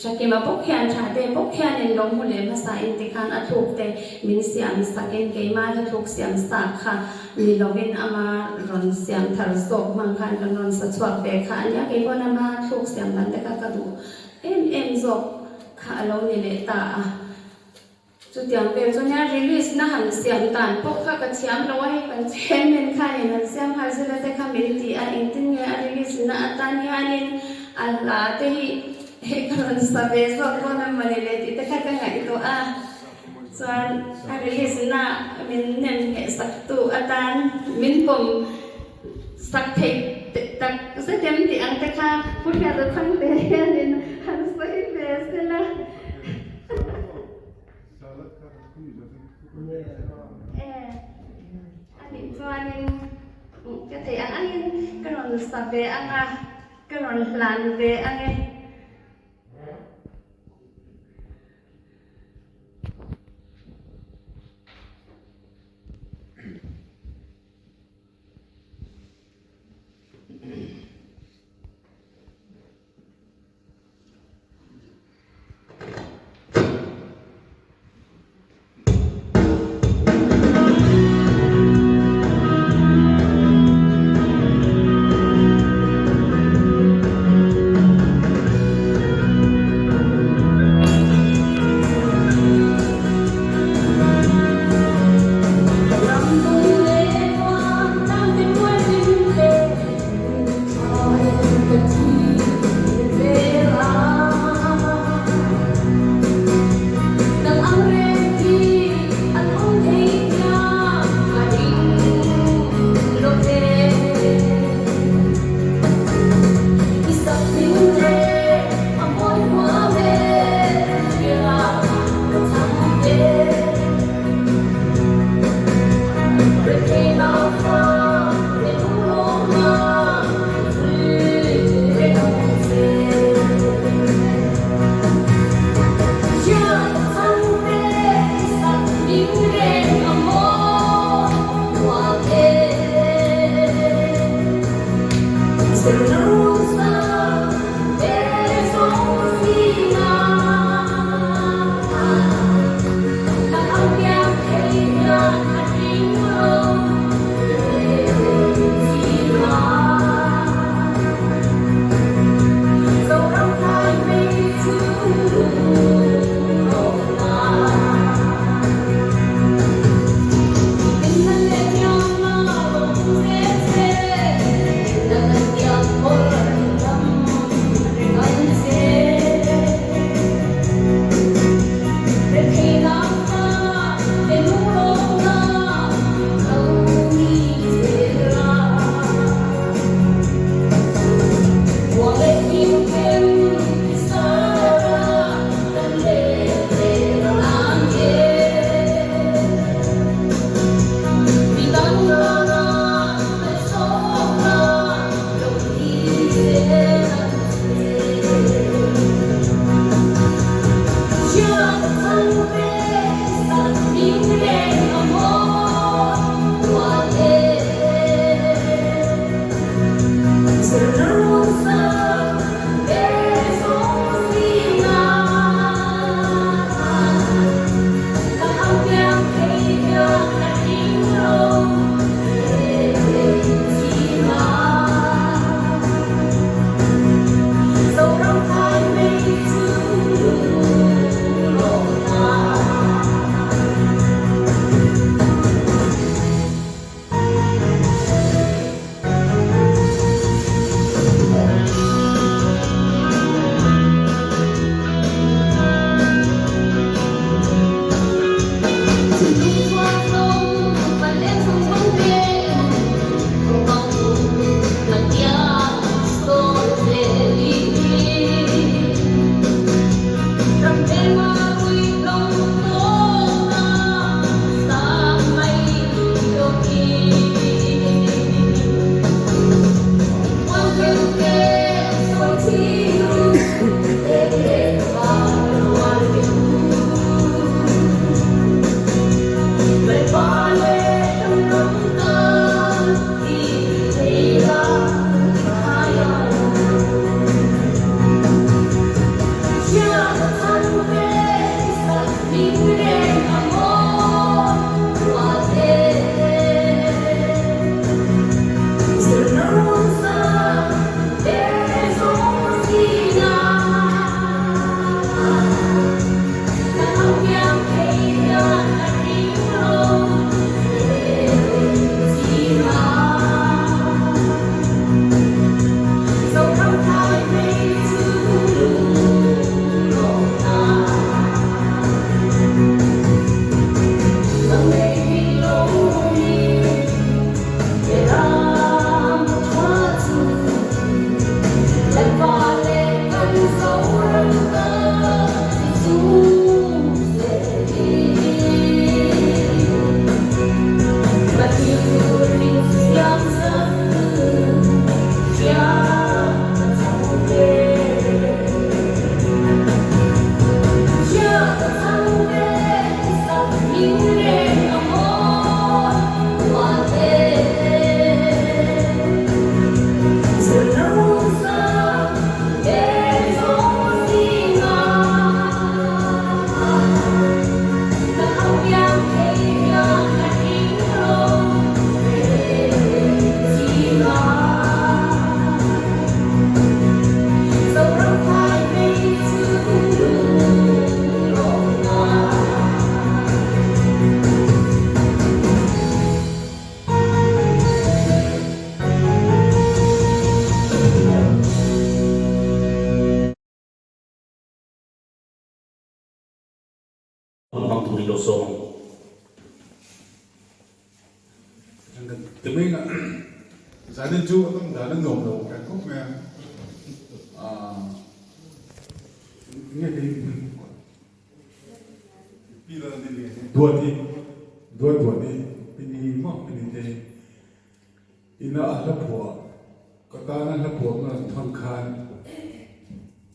Thakima bawk hian tha te bawk hianin lo hmu leh hmasa in tikhan a thluk te min siam sak in keimah hla thluk siam sa kha ni lovin ama rawn siam thar zawk hmang khan kan rawn sa chhuak ve kha ania, keipawn ama thluk siam dan te kha ka duh em em zawk kha a lo ni leh ta a. Chutiang vel chu nia release na han siam dan pawh kha ka thiam lo a, hei kan chairman khanin han siam nghal zela te kha min ti a, engtin nge a release na atan hianin a hla te hi hei ka rawn sa ve zawk dawn a mawni le tih te kha ka ngaihtuah a, chuan a release na min nem ngheh sak tu atan min pawm sak theih tak zet em tih ang te kha Pu Hriata Chhangte hianin han sawi ve sela. A nih chuanin ka theih ang angin ka rawn sa ve ang a, ka rawn hlan ve ang e. Hun hmang turin lo sawm ang. Ti mai zanin chu a tam dan a nuam lo kan khawp mai a, enge kei pi la ni le duati duat duati pi ni maw pi ni te ina a hla phuah ka tana hla phuah ka rawn thawn khan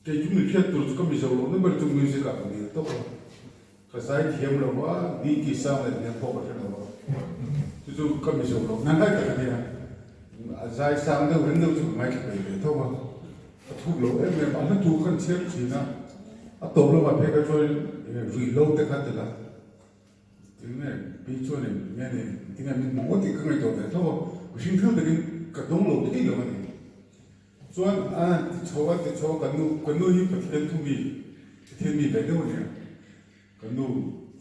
kei chu mi hriat tur chu ka mizo lo na ber chu music ah ka dil tawp a. Ka zai thiam lo a, ni tih sang leh hmel pawh ka hre lo a, chu chu ka mizo lo ngai ngai tak a nia. A zai sang deuh reng deuh chu ka ngaithla peih ve tho a, ka thuk lo em em a, a hla thu khan chhiar thin a, a tawp lamah phei kha chuan ruih lo te kha tel a, tinge pi chuanin nge ni tinge min hmu ngawt tih ka ngaihtuah ve tho a, mihring thil takin ka dawng lo thei lo a ni. Chuan a ti chho a ti chho a, ka nu ka nu hi Pathian thu mi Pathian mi ve deuh a nia. Ka nu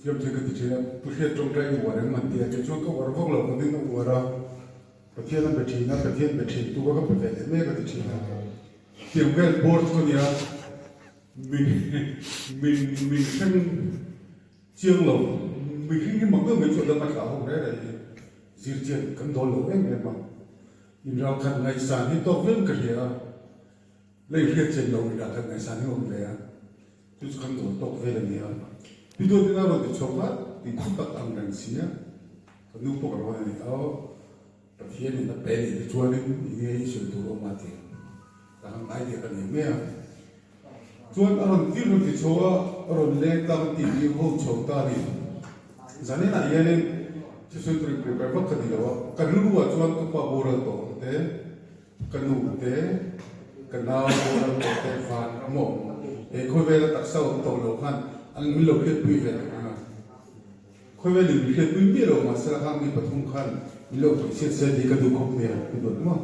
fiamthu ka ti thin a, Pu Hriat tawngtai i uar em an ti a, kei chuan ka uar vak lo, ka nu in a uar a, Pathian a be thin a, Pathian be thin tu kha ka pe ve leh mek a ti thin a. Tiang vel bawr chu ka nia, min min min hreng chiang lo, mihring hi mak deuh mai chu a dang a thlah ho reng reng hi zir chian kan dawl lo em em a. Inral khat ngaihsan hi tawk viau ka hria a, lei hriat chen lo inral khat ngaihsan hi awm ve a, chu chu kan dawn tawk vel a ni a. Pi Duatina rawn ti chhuak a, ti thu tak ang reng si a, ka nu pawh ka rawn a ni a, Pathianin a pe nih te chuanin enge i sawi tur awm a ti ang, ka han ngai diak a ni mai a. Chuan a rawn tir rawn ti chho a, a rawn leng ta kan tih hi ho chho ta a ni. Zaninah hianin thusawi tur in prepare vak ka ni lo a, ka rilru ah chuan ka pa boral tawh ang te, ka nu te, ka nau boral tawh te van ram awm he khawvela taksa awm tawh lo khan an min lo hriatpui ve ang ang a. Khawvel in min hriatpui miah lo mahsela khang mi pathum khan min lo hmeichhiat se tih ka duh khawp mai a, ka duat maw?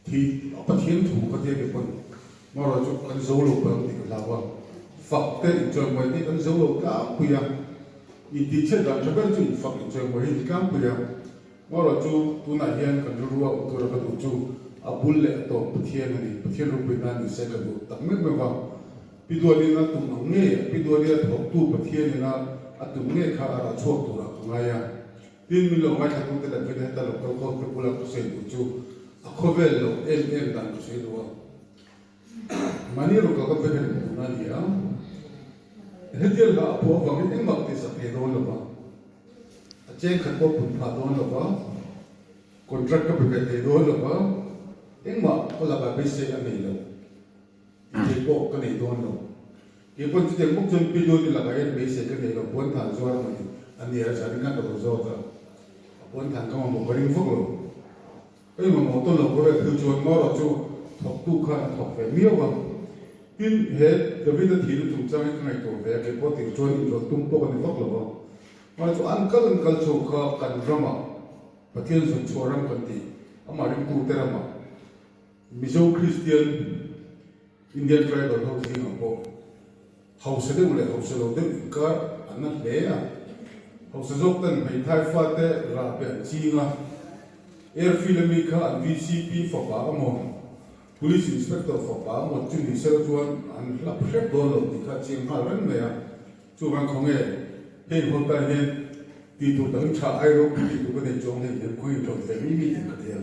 Thi Pathian thu ka tia ke pawn marawh chu kan zo lo palh tih ka hlau a, fak te inchawimawi te kan zo lo tlangpui a, intihchhiat dan tha ber chu infak inchawimawi hi ni tlangpui a, marawh chu tunah hian kan rilru a awm tura ka duh chu a bul leh a tawp Pathian a ni, Pathian ropui nan ni se ka duh tak meuh meuh a, Pi Dualin a tum ang ngei a, Pi Duali a thawktu Pathianin a a tum ngei kha a rah chhuak turah ka ngai a. Tin, min lo ngaithlatute leh vin heta lo kal khawm te bula ka sawi duh chu a khawvel lo em em dan ka sawi duh a. Mahni erawh ka vek a ni tuna a ni a. Hetiang hla a phuah avangin engmah ka tihsak thei dawn lo va, a cheng khat pawh pun phah dawn lo va, contract ka pe ve thei dawn lo va, engmah ka lakah beisei a nei lo. Tih pawh ka nei dawn lo. Kei pawn chutiang bawk chuan Pi Dawti lakah hian beisei ka nei lo, puanthan zuar mai a nia, zan in khan ka lo zawt a, a puanthan ka mamawh ka ring vak lo. Ka inmamawh tawn lo khawvel thil chuan Maura chu thawktu khan a thawk ve miau a. Tin, he David-a thihna chungchang hi ka ngaihtuah ve a, kei pawh tir chuan inrawlh tum pawh ka ni vak lo va. Maura chu an kal an kal chho kha kan ramah, Pathian zawnchhuah ram kan tih, amah ringtute ramah, Mizo Kristian Indian Tribal ho zingah pawh hausa deuh leh hausa lo deuh inkar an na hle a. Hausa zawk ten hmeithai fate rah pe an ching a. Airfield ami kha an VCP fapa amaw, Police Inspector fapa amaw chu ni sela chuan an hlap hrep dawn lo tih kha a chiang nghal reng mai a. Chuvang khawnge hei hawltai hian tih tur dang tha ai ropui tih tur ka nei chuang hei hian khawi inrawlh ve mi mi tih ka thei a,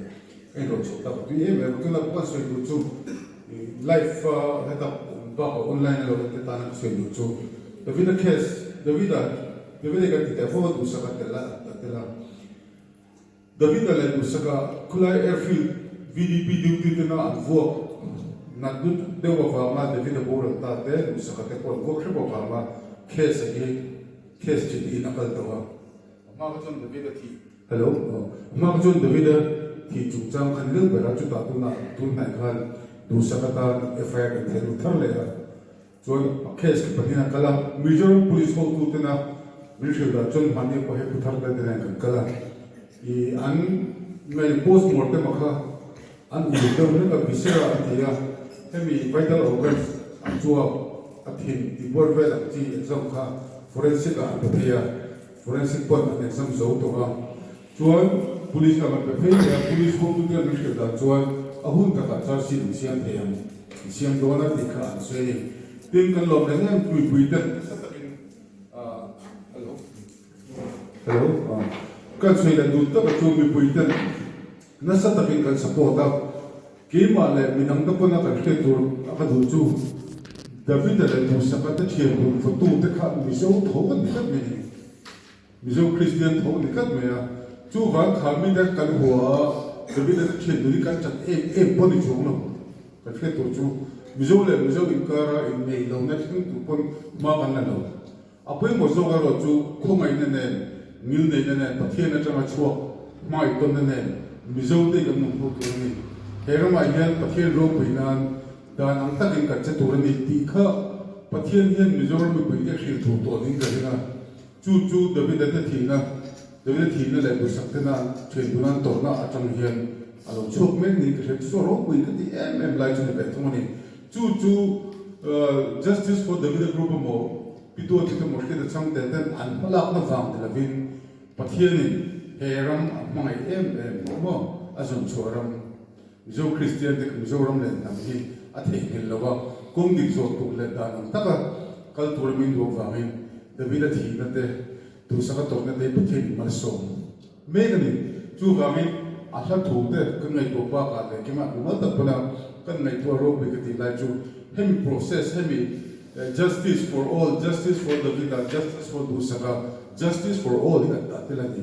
ka inrawlh chhoh tak a tui em em a, tunah pawh kan sawi duh chu live a heta bakah online a lo en te tana ka sawi duh chu Davida case Davida Davida kan ti teh fo a duhsak a tel a a tel a Davida leh duhsaka khulai airfield VDP duty tena an vuak nat lut deuh avanga Davida boral ta te duhsaka te pawh an vuak hrep avanga case a hi case chi tiin a kal tawh a. A hma kha chuan Davida thih Hello a hma kha chuan Davida thih chungchang kha ni deuh ber a chutah tunah tun hnaih khan duhsaka tan FIR kan theh lut thar leh a. Chuan a case khi pahnih a kal a, Mizoram Police hotu tena min hrilh dan chuan mahni pawh hei pu thar te te nen kan kal a, ih an ngai post mortem a kha an uluk deuh hlek a, viscera an ti a, hemi vital organs a chuak a thin tih buar vel ang chi exam kha forensic ah an pe phei a, forensic pawn an exam zo tawh a, chuan police lam an pe phei leh a, police hotu ten min hrilh dan chuan a hun takah charge sheet an siam thei ang. I siam dawn a tih kha an sawi a ni. Tin, kan lawm reng em tuipui te nasa takin. Hello Kan sawi leh duh taka chu mipui ten nasa takin kan support a, keimah leh midang te pawn a kan hriat tur a ka duh chu Davida leh Duhsaka te thian dun vawtu te kha Mizo tho an ni tlat mai a ni. Mizo Kristian tho a ni tlat mai a, chuvang kha mite kan hua a, Davida te thian dun hi kan chat em em pawh a ni chuang lo. Kan hriat tur chu Mizo leh Mizo inkara inneih lohna thleng tur pawn hma kan la lo. A pawimawh zawk erawh chu khawngaihna nen, ngilneihna nen, Pathian atanga chhuak hmaitawnna nen Mizote kan nung ho tur a ni. He ramah hian Pathian ropui nan dan ang takin kan che tur a ni tih kha Pathian hian Mizoram mipuite hrilh tur tawh niin ka ring a. Chu chu Davida te thihna, Davida thihna leh duhsak tena thian duhna tawrhna atang hian a lo chhuak mek niin ka hria. Chu chu a ropui ka tih em em lai chu ni ve thung a ni. Chu chu Justice for Davida Group emaw Pi Duati te maw hriat a chang te ten an hmalakna vang ni lovin Pathianin he ram a hmangaih em em maw a zawn chhuah ram Mizo Kristian te Mizoram leh hnam hi a theihnghilh lo a, kawng dik zawh tur leh dan ang taka kal tura min duh avangin David-a thihna te, duhsaka tawrhna te hi Pathian in malsawm mek a ni. Chuvangin a hla thu te kan ngaihtuah bakah leh keimah hmumal tak pawna kan ngaihtuah ropui ka tih lai chu hemi process, hemi Justice for all, Justice for David-a, Justice for Duhsaka, Justice for all hi an dah tel a ni.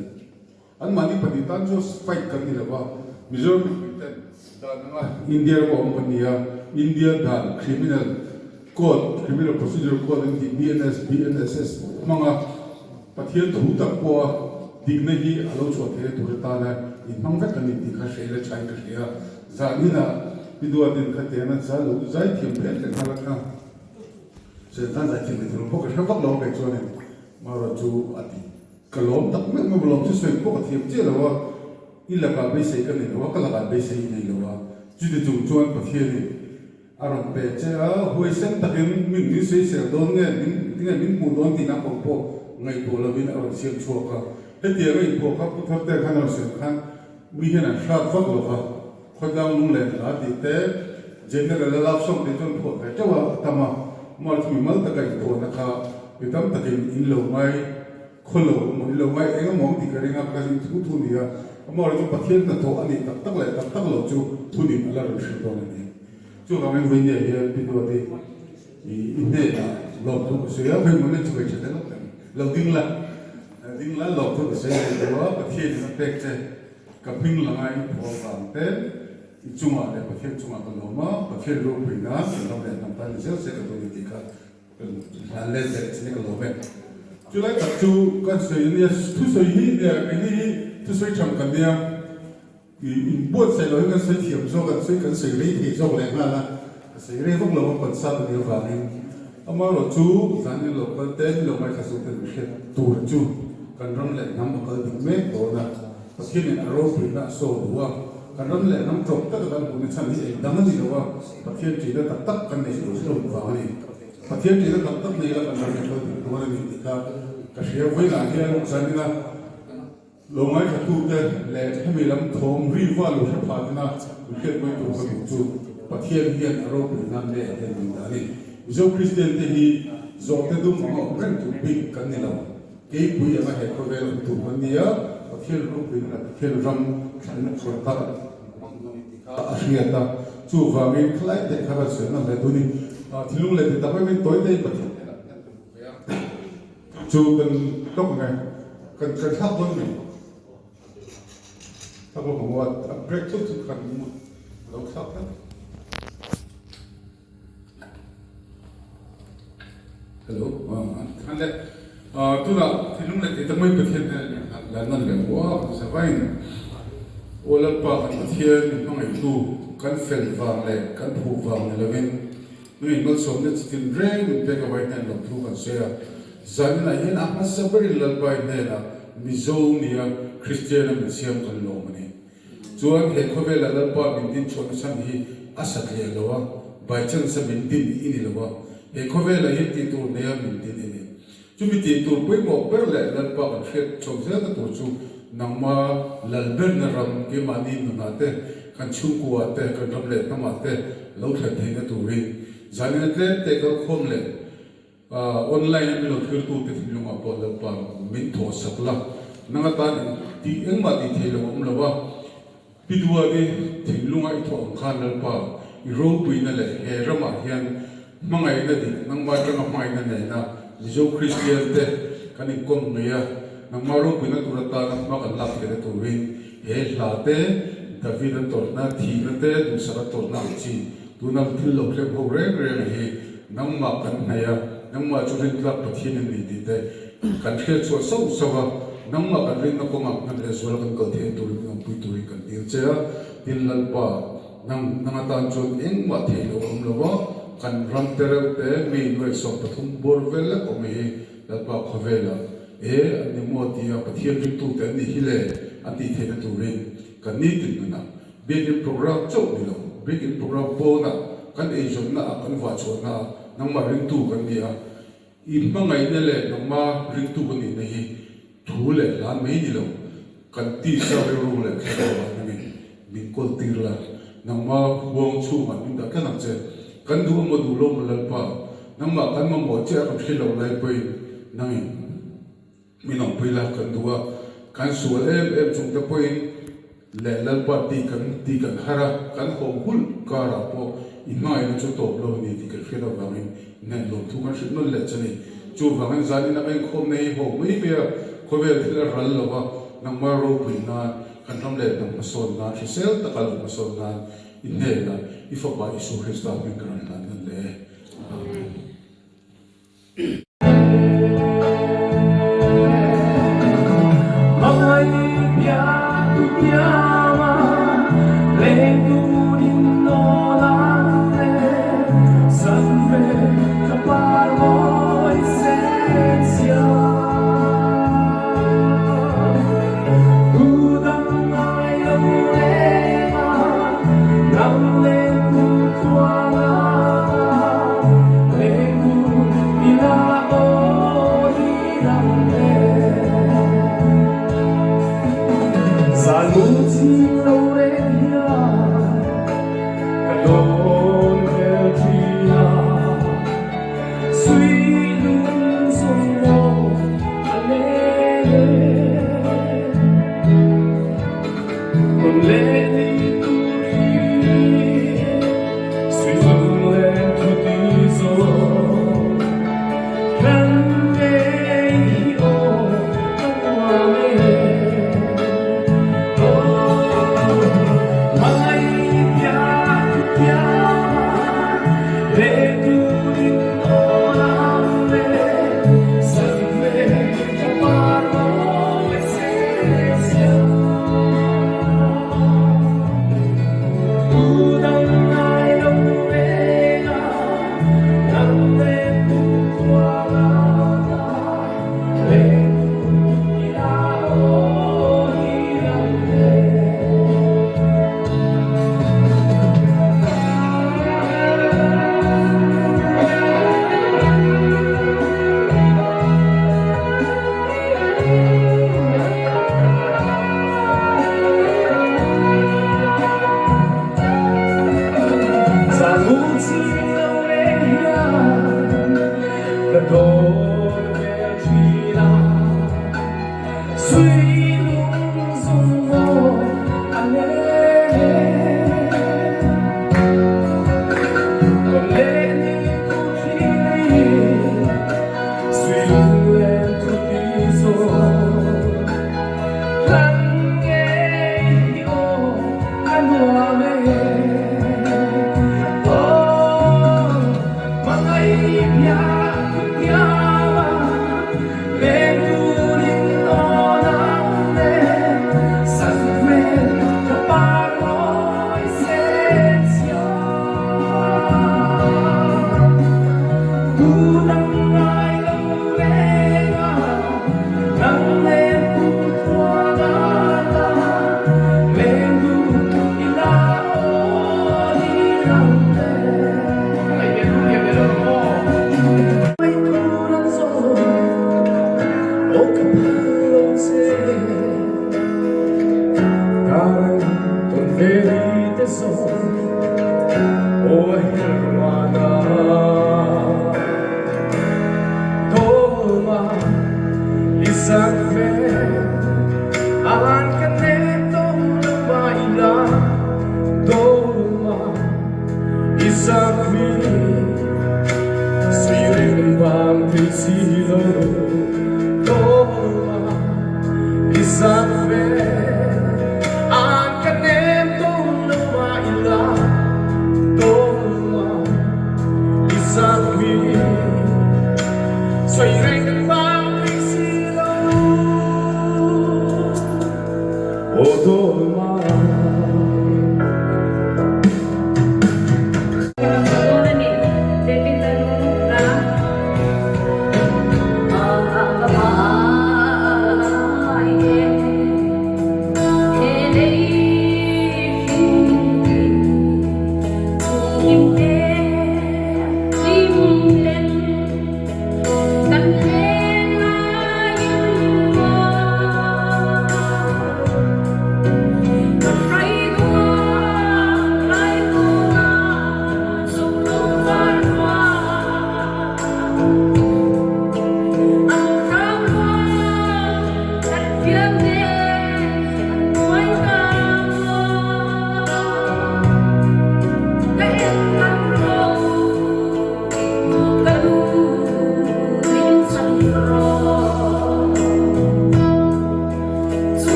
Anmahni pahnih tan chu fight kan ni lo va, Mizoram mipui ten dan anga India rama awm kan ni a, India dan Criminal Code, Criminal Procedure Code an tih BNS, BNSS hmanga Pathian thu tak pawha dikna hi a lo chhuah theihna tur atana inhmang vek kan ni tih kha hre ila thain ka hria. Zan inah Pi Duatin khatiang a zai lo zai thiam phet leh nghal a kha. Senthan zai thiam leh thiam lo pawh ka hre vak lo a kei chuanin Mara chu a ti. Ka lawm tak meuh meuh lawm chu sawi pawh ka thiam chiah lo a, i lakah beisei ka nei lo a, ka lakah beisei i nei lo a, chuti chung chuan Pathianin a rawn pe che a, huaisen takin min min sawisel dawn nge min tinge min hmuh dawn tih naupang pawh ngaihtuah lovin a rawn siam chhuak a, hetianga inphuah kha Pu Tharte khan a rawn siam khan mi hian an hrat vak lo va, Khawtlang lunglen hla tih te, General a love song tih chuan phuah ve teuh a, a tam a, March mimal taka inphuahna kha mi tam takin in lo ngai. Khaw lo maw i lo ngai eng emaw ang tih ka ring a, ka zin thu thu ni a, amaherawhchu chu Pathian hnathawh a nih tak tak leh tak tak lo chu thunin a la rawn hrilh dawn a ni. Chuvangin Vawinia hian Pi Duati i i hnenah lawmthu ka sawi a, Vawimaw nen chu ka inhre tel ang, lo ding la, ding la lawmthu ka sawi leh duh a, Pathianin a pek che ka hming langa i phuah vang te i chungah leh Pathian chungah ka lawm a, Pathian ropui nan kan ram leh hnam tan ni zel se ka duh a ni tih kha Hlan let leh chin ka lawm e. Chulai tak chu kan sawi a nia, thusawi hi nia keini hi thusawi tham kan nia, i inbuatsaih loh hi kan sawi thiam zawk, kan sawi kan sawi rei thei zawk leh nghal a, ka sawi rei vak lo a concern a nih avangin amaherawh chu zan in lo kal te ni lo ngaithla zawk ten hriat tur chu kan ram leh hnam a kal dik mek dawn a, Pathianin a ropuina a sawi duh a, kan ram leh hnam tawp taka kan hmuhna chhan hi eng dang a ni lo a, Pathian ṭihna tak tak kan neih loh hlawm vang a ni. Pathian ṭihna tak tak nei la kan ram enkawl dik dawn a ni tih kha ka hria. Vawiinah hian zanina lo ngaithlatute leh hemi lam thawm ri va lo hre pha tena min hriat mai tur ka duh chu Pathian hian a ropui nan leh a hian min dah a ni. Mizo Kristian te hi zawhte dum anga awm reng tur bik kan ni lo. Keipui anga he khawvel awm tur kan ni a, Pathian ropui nan leh Pathian ram thlanna chhuan tak hmang dawn a ni tih kha a hriat a. Chuvangin khalai te kha rawn sawi ngam leh dun i thinlung leh ti tak maiin tawi te in Pathian hnenah hian ka duh ve a, chu kan tawk ang e, kan kan thlak dawn mi? Thlak lawk ang aw, a break thut thut khan a lo thlak tlat. Hello, an le tunah thinlung leh tih tak mai Pathian hian la nan leh uap nasa vain Aw Lalpa kan Pathian min hmangaihtu kan fel vang leh kan phuh vang ni lovin nui malsawmna chi tin reng min pek avai hnen lo thu kan sawi a, zaninah hian a hmasa berin Lalpa i hnenah Mizo nia Kristiana min siam kan lawm a ni. Chuan he khawvela Lalpa min din chhuahna chhan hi a sat leh lo a, by chance a min din i ni lo a, he khawvela hian tih tur neia min din i ni. Chumi tih tur pawimawh ber leh Lalpa kan hriat chho zelna tur chu nangma lal berna ram keimahni nunah te, kan chhungkuaah te, kan ram leh hnamah te lo thlen theihna turin zanina tlem te kalkhawm leh Online a min lo thirtute thinlungah pawh Lalpa min thawhsak la. Nang atan eng tih engmah tih theih lo a awm lo a. Pi Duati thinlunga i thawh ang khan Lalpa, i ropuina leh he ramah hian hmangaihna dik nangmah atanga hmangaihna nena Mizo Kristian te kan inkawm ngei a, nangmah ropuina tur atana hma kan lak theihna turin he hla te, David a tawrhna, thihna te, duhsak a tawrhna ang chi tuna thil lo hlem ho reng reng hi nangmah kan hnaih a, nangmah chu rintlak Pathian in ni tih te kan hriat chhuah sauh sauh a, nangmah kan rinna kawngah hman leh zuala kan kal theihna turin min awmpui turin kan dil che a, tin Lalpa, nang nang atan chuan engmah theih loh a awm lo va, kan ram te reuh te mi nuaih 13 bawr vel lek awm hi Lalpa khawvelah e an ni maw tia Pathian ringtute an nih hi le an tih theihna turin kan nitin nunah Biakin program chauh ni lo, biakin program pawnah kan eizawnna ah kan vahchhuahna ah nangmah ringtu kan ni a, i hmangaihna leh nangmah ringtu kan nihna hi thu leh hlan mai ni lo, kan tisa rilru leh thlarau ah nangin min kawl tir la, nangmah huang chhungah min dah tlat ang che, kan duh emaw duh lo maw Lalpa, nangmah kan mamawh chiah a kan hre lo lai pawhin nangin. Min awmpui la kan duh a, kan sual em em chung te pawhin leh Lalpa tih kan tih kan har a, kan haw hulh karah pawh i hmangaihna chu tawp lo a ni tih kan hriat avangin nen lawmthu kan hrilh nawn leh che ni. Chuvangin zanin a ka inkhawmna hi haw mai mai a, khawvel thil a ral lo va, nangmah ropui nan, kan ram leh hnam hmasawn nan, hrisel taka lo hmasawn nan i hnenah i Fapa Isua Krista hming ka rawn hlan nawn leh e. Amen. lo Tawlma i zat ve An ka nem dawn lo mah ila Tawlma i zat hi Sawi reng vang thei si lo Aw Tawlma.